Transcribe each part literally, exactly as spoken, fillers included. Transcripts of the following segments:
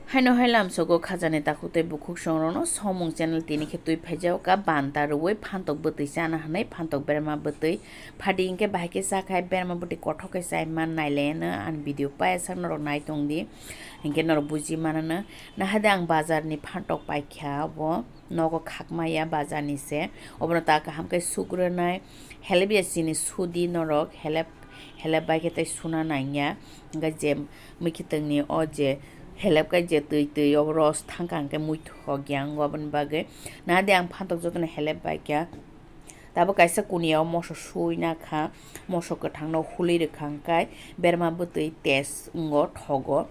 Haino hai lamsogo khajani takhuk tei bukhuk songrokno Somung channel tini khe twi phaijao ka banta rwui phantok bwtwi chana hwnwi phantok berma bwtwi phadi hinkhe bahai khe chakhai berma bwtwi kothok khe chai man naileno ani video paiya sak norok nai tongdi hinkhe norok buji manano. Nahade ang bazarni phantok paikha bo nogo khakmaya bazarni se obono ta kaham khe sukrwnai helebya chini sudi norok helep helep bai khe tei suna nangya hinkhe je Mwkhitwngni o je helep kai je twi twi o ros thangkha hwnkhe muithok ya wngo aboni bagwi. Nahadi ang phantok jotono helep bai kha. Tabuk kaisa kuniya o moso sui nakha, moso kwthangno hului rwkha hwnkhe berma bwtwi test wngo thogo.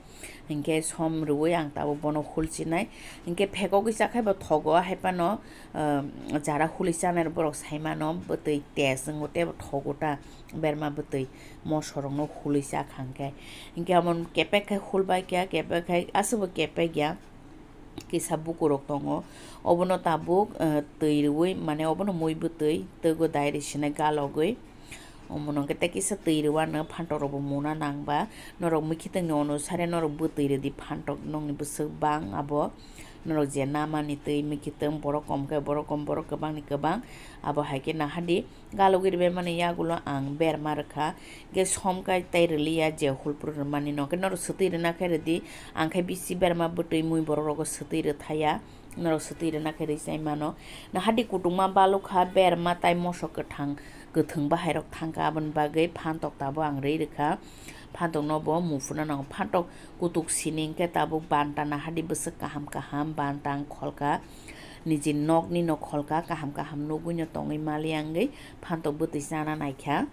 Hinkhe som rwui ang tabuk bono hulchinai. Hinkhe phekogwi chakhai bo thogo, haiphano, ah, jara hului chanai borok saimano bwtwi test wngo teibo thogo ta. Berma bwtwi mosorokno hului cha kha hwnkhe. Hinkhe omo kepek khe hulbai kha, kepek khe aswkbo kepek ya. Kisa bukurok tongo. Obono tabuk, eh, twi rwui, mane obono mui bwtwi, twgo dai rwsinai galogwi. Omono hwnkhe tei kisa twi rwano phantok rokbo muna nangba. Norok mwkhitwngni onusare norok bwtwi rwdi phantok nokni bwswk bang abo. Norok je namani twi mwkhitwng borok kom khe borok kom, borok kwbangni kwbang. Abo hai khe nahadi. Galogwi rwbaimani yagulo ang berma rwkha, hwnkhe somkai tei rwliya je hulpru rwmani no, hwnkhe norok swtwi rwna khe rwdi, ang khe bisi berma bwtwi mui borok rogo swtwi rwthaya, norok swtwi rwna khe rwchai mano. Nahadi kutukma balukha berma tai moso kwthang, kwthwng bahairok thangkha, aboni bagwi phantok tabuk ang rwi rwkha, phantokno bo muphurna nango, phantok kutuk sini hwnkhe tabuk banta nahadi bwswk kaham kaham banta ang kholkha. Niji nokni no kholka, kaham kaham nugui no tongwi mali wngwi phantok bwtwi chana naikha.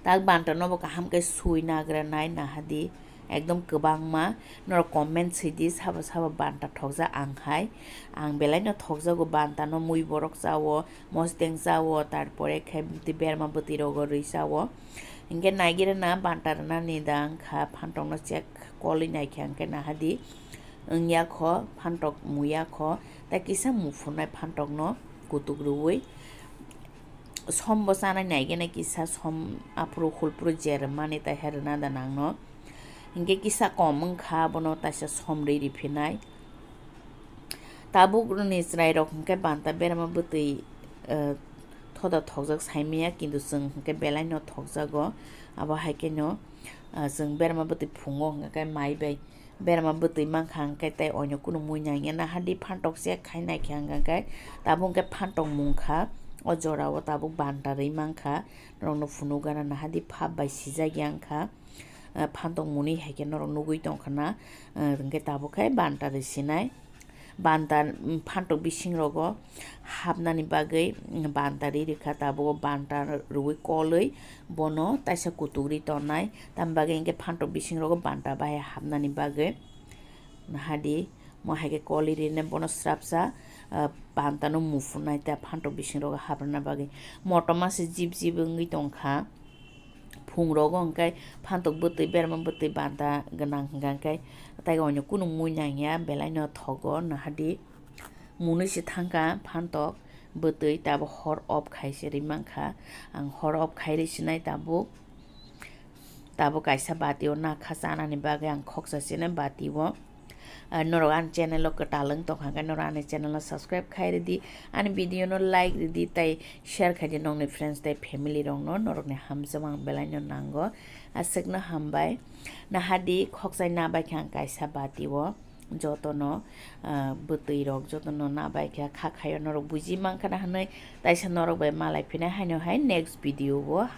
Tak banta no bo kaham khe sui nagra nai nahadi, ekdom kwbangma norok comment sidi sabo sabo banta thokjak ang hai, ang belai no thokjago banta no mui borok chao, mosdeng chao, tarpore khe berma bwtwi rogo rwi chao, hinkhe naigira na banta rwnani da wngkha phantok no check kolwi naikha hinkhe nahadi. Wngya kho phantok muya kho, tei kisa muphunai phantok no kutuk rwui som bo chanai naigena kisa som aphuru hulpuru je rwmani taiha rwna da nangno. Hinkhe kisa kom wngkha abono taisa som rwi riphinai. Tabuk ni chwrairok hinkhe banta berma bwtwi, eh, thoda thokjak saimaya, kintu chwng hinkhe belai no thokjago. Abo hai khe no, ah, chwng berma bwtwi phungo hinkhe mai bai berma bwtwi mankha hwnkhe tei oino kunu mui nangya nahadi phantok se khai naikha hwnkhe tabuk hwnkhe phantok mungkha o jorao tabuk banta rwi mankha norokno phunukgana nahadi phap bai sijak ya wngkha, ah, phantok muni hai khe norok nugui tongkha na, ah, hwnkhe tabuk khe banta rwi sinai. Banta, mm, phantok bising rogo hapnani bagwi, mm, banta ri rikha, tabuk o banta rwui kolwi bono taisa kutuk ri tongnai, tamni bagwi hinkhe phantok bising rogo banta bahai hapnani bagwi. Nahadi mo hai khe kolwi rinai bono srapsa, ah, banta no muphunai ta phantok bising rogo haprana bagwi. Motoma se jip jip wngwi tongkha. Phung rogo hwnkhe phantok bwtwi berma bwtwi banta gwnang hwnkha hwnkhe taiga oino kunu mui nangya belai no thogo nahadi. Munui se thangkha phantok bwtwi tabo hor off khai se ri mankha. Ang hor off khai ri sinai tabuk. Tabuk kaisa bati o nakha chanani bagwi ang khoksa sinai bati o. Ah, norok ani channel o kwtal wng tongkha hwnkhe norok ani channel no subscribe khai rwdi, ani video no like rwdi tei share khaidi nokni friends tei family rokno, norokni hamjakma ang belai no nango. Aswkno hambai. Nahadi khokchai nabaikha ang kaisa bati o jotono, ah, bwtwi rok jotono nabaikha kha khaio norok buji mankha na hwnwi taisa norok bai malai phinai haino hai next video o ham